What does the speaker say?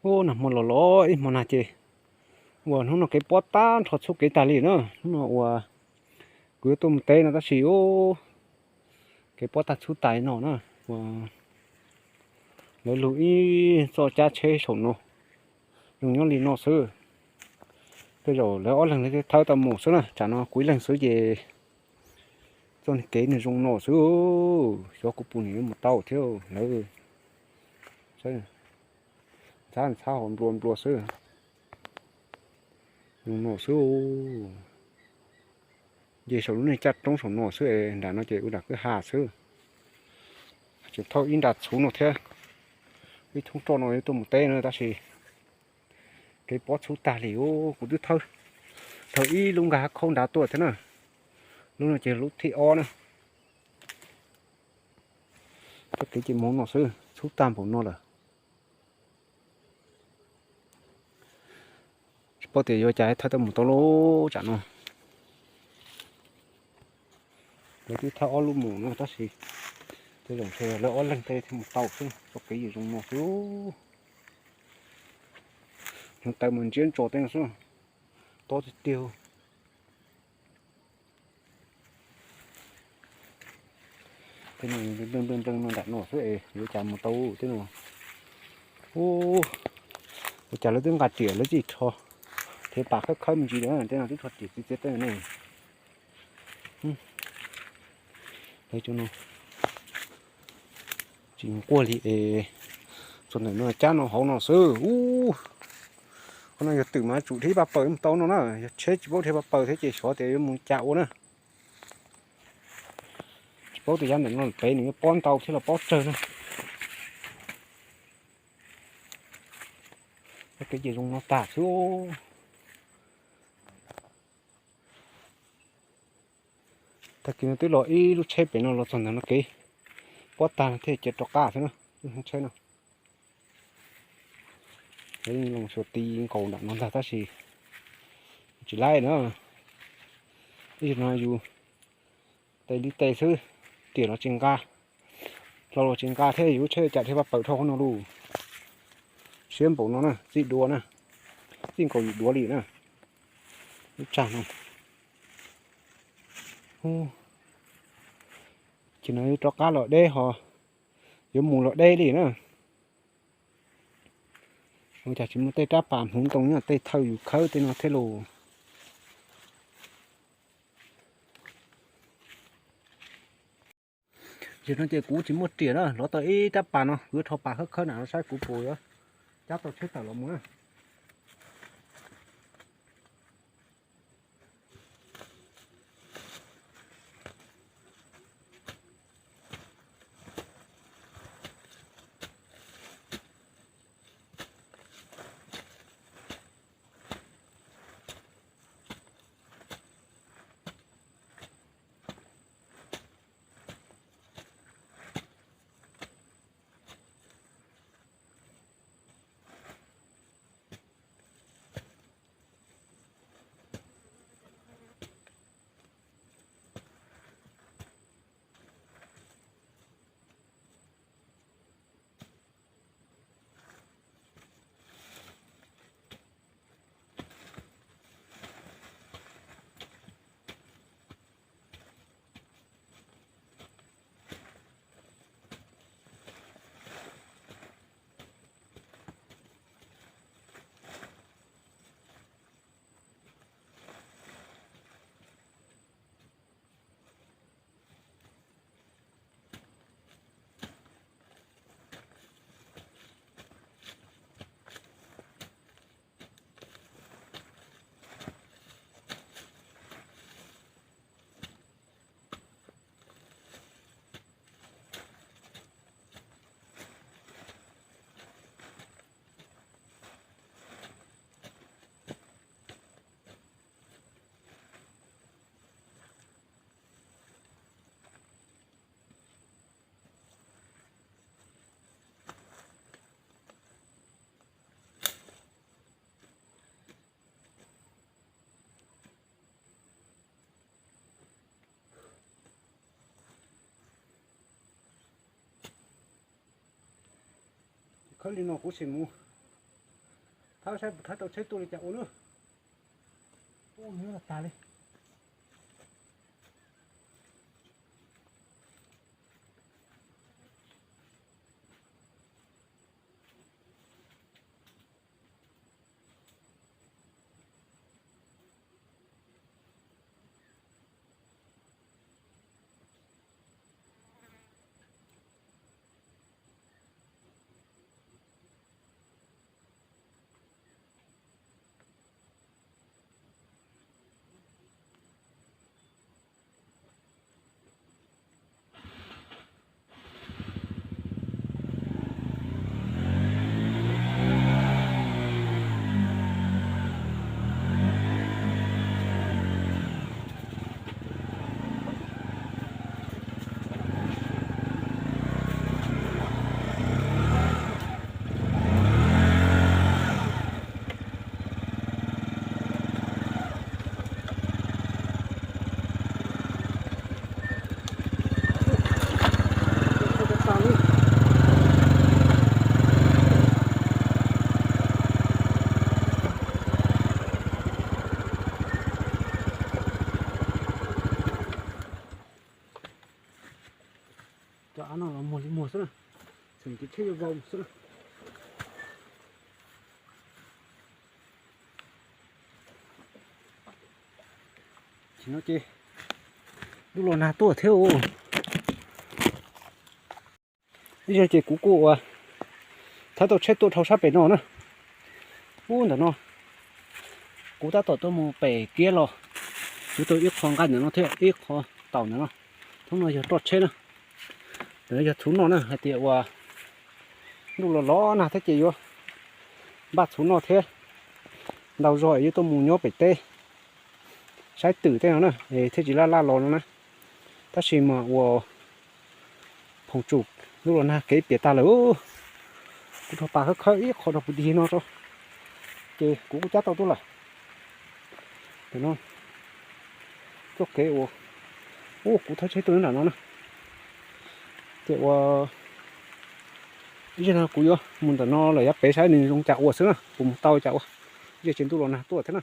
Ub, nag hmo los los ib hmo nag ces uas hnub no kev pob tag nrho txhub kev tag li na. Hnub no uas kuv yuav tuaj mus teb no tab sis ub, kev pob tag txhub tas no na. Uas lawv lug ib txoj cab tsheb saum no, zoo nyob li no xwb. Tej zaum lawv ob leeg thiaj thawb tau mus xwb na. Tsam no kuv ib leeg xwb ces txoj kev nws zoo no xwb. Xyov kuv puas nws yuav mus tau thiab lawv. Ntxhab ntxhab hauv nplua nplua xwb. Zoo no xwb. Nce saum lub niag caj roob saum no xwb, nram no ces ua nram kwj ha xwb. Tseem thauj ib nra txhuv no thiab. Ib thoob roj no yuav tuaj mus teb na tab sis kev pob txhub tag li ub. Kuv twb thawb, thawb ib lub nkag hab khaub nrad tuaj thiab na. Lub no ces lub thib ob na. Txoj kev ces mus no xwb, txhub tag npaum no lawm. Tsis paub tias yuav cas thawb tau mus tau lub tsam no. Lawv twb thawb ob lub mus no tab sis tej zaum ntshe lawv ob leeg tej thiaj mus tau xwb, txoj kev yim zoo no xwb. Hneev taw mas ntsiab ntso tej no xwb, tob tiag tiag. Tej no nplej nplej nplej no nram no xwb es yuav cas mus tau tej no. Ub, ua cas lawv twb nqa riam lawv txij rho, thiab pas khawb khawb me ntsis lawm tej no twb rho riam txiv txiav tej no. Lawv cov no tsis nquag li es txog ntawm no cab no hauv no xwb. Ub, qhov no yog twm mas tsum dhia paj paws mus tau no na, yog tsheb tsis paub dhia paj paws thiab ces xyov tias yuav mus cas ua na. Tsis paub tias yav ntawm no pem nws yuav pob ntau thiab los pob tsawg na. Txoj kev ces zoo no tag xwb. Tag kis no twb los ib lub tsheb pem no los txog ntawm no kev pob tag thiaj cia rov qab xwb na, lub hoob tsheb no. Lawv yeej los xyuas ti nkaus nram no ntag tab sis tsis laib na. Ib zaug no yus tes li tes xwb, riam los tsis nqa, hlau los tsis nqa thiab yus lub tsheb cas dhia paj paws dhau qhov no lauj. Siab npaum no na, txij duav na, txij nkaus yus duav li na. Lub tsag no, ces no yuav rov qab los deb ho, yuav mus los deb li na. Ua cas tsis muaj tej rab pas hmuv ntoo nyob tej thawj yus khawb tej no thiab lauj. Yog no ces kuv tsis muaj riam na, lov tau ib rab pas no, kuv yuav rho pas khawb khawb nram no saib kuv puas yuav cab tau tsheb tawm los mus na. Khawb li no kuv sim mus Thawb saib puas thawb tau tsheb tuaj li cas ua na. Ub, nyob tag li. Cov av no los muag li muag xwb na, tseem tiv thiab yuav vau xwb na. Ces no ces ntuj los nag tuaj thiab. Ib zaug ces kuv kuj ua thawb tau tsheb tuaj dhau sab pem no na. Ub, ntawm no kuv tab tom tuaj mus pem kiab los, kuv tau ib qho nqaij ntawm no thiab ib qho taum ntawm no. Thoob no yog roj tsheb na. Ntawm no yog txhuv noj na, hais tias uas ntuj los los nag thiab ces yuav npaj txhuv noj thiab. Ntau zog es yuav tuaj mus nyob pem teb saib twm tej no na, thiaj tsis laj laj los no na. Tab sis mas uas phoom tsum ntuj los nag kev piam tag lawm. Kuv rho pas khawb khawb ib qho rau puv tig no tso, ces kuv kuj cab tau tuaj lawm. Ntawm no txoj kev uas, ub, kuv thawb tsheb tuaj nram no na. Ces ua ib zaug no kuv yuav mus ntawm no lawm yav pem saib nws zoo cas ua xwb na, kuv mus tau cas ua. Ib zaug ces ntuj los nag tuaj thiab na.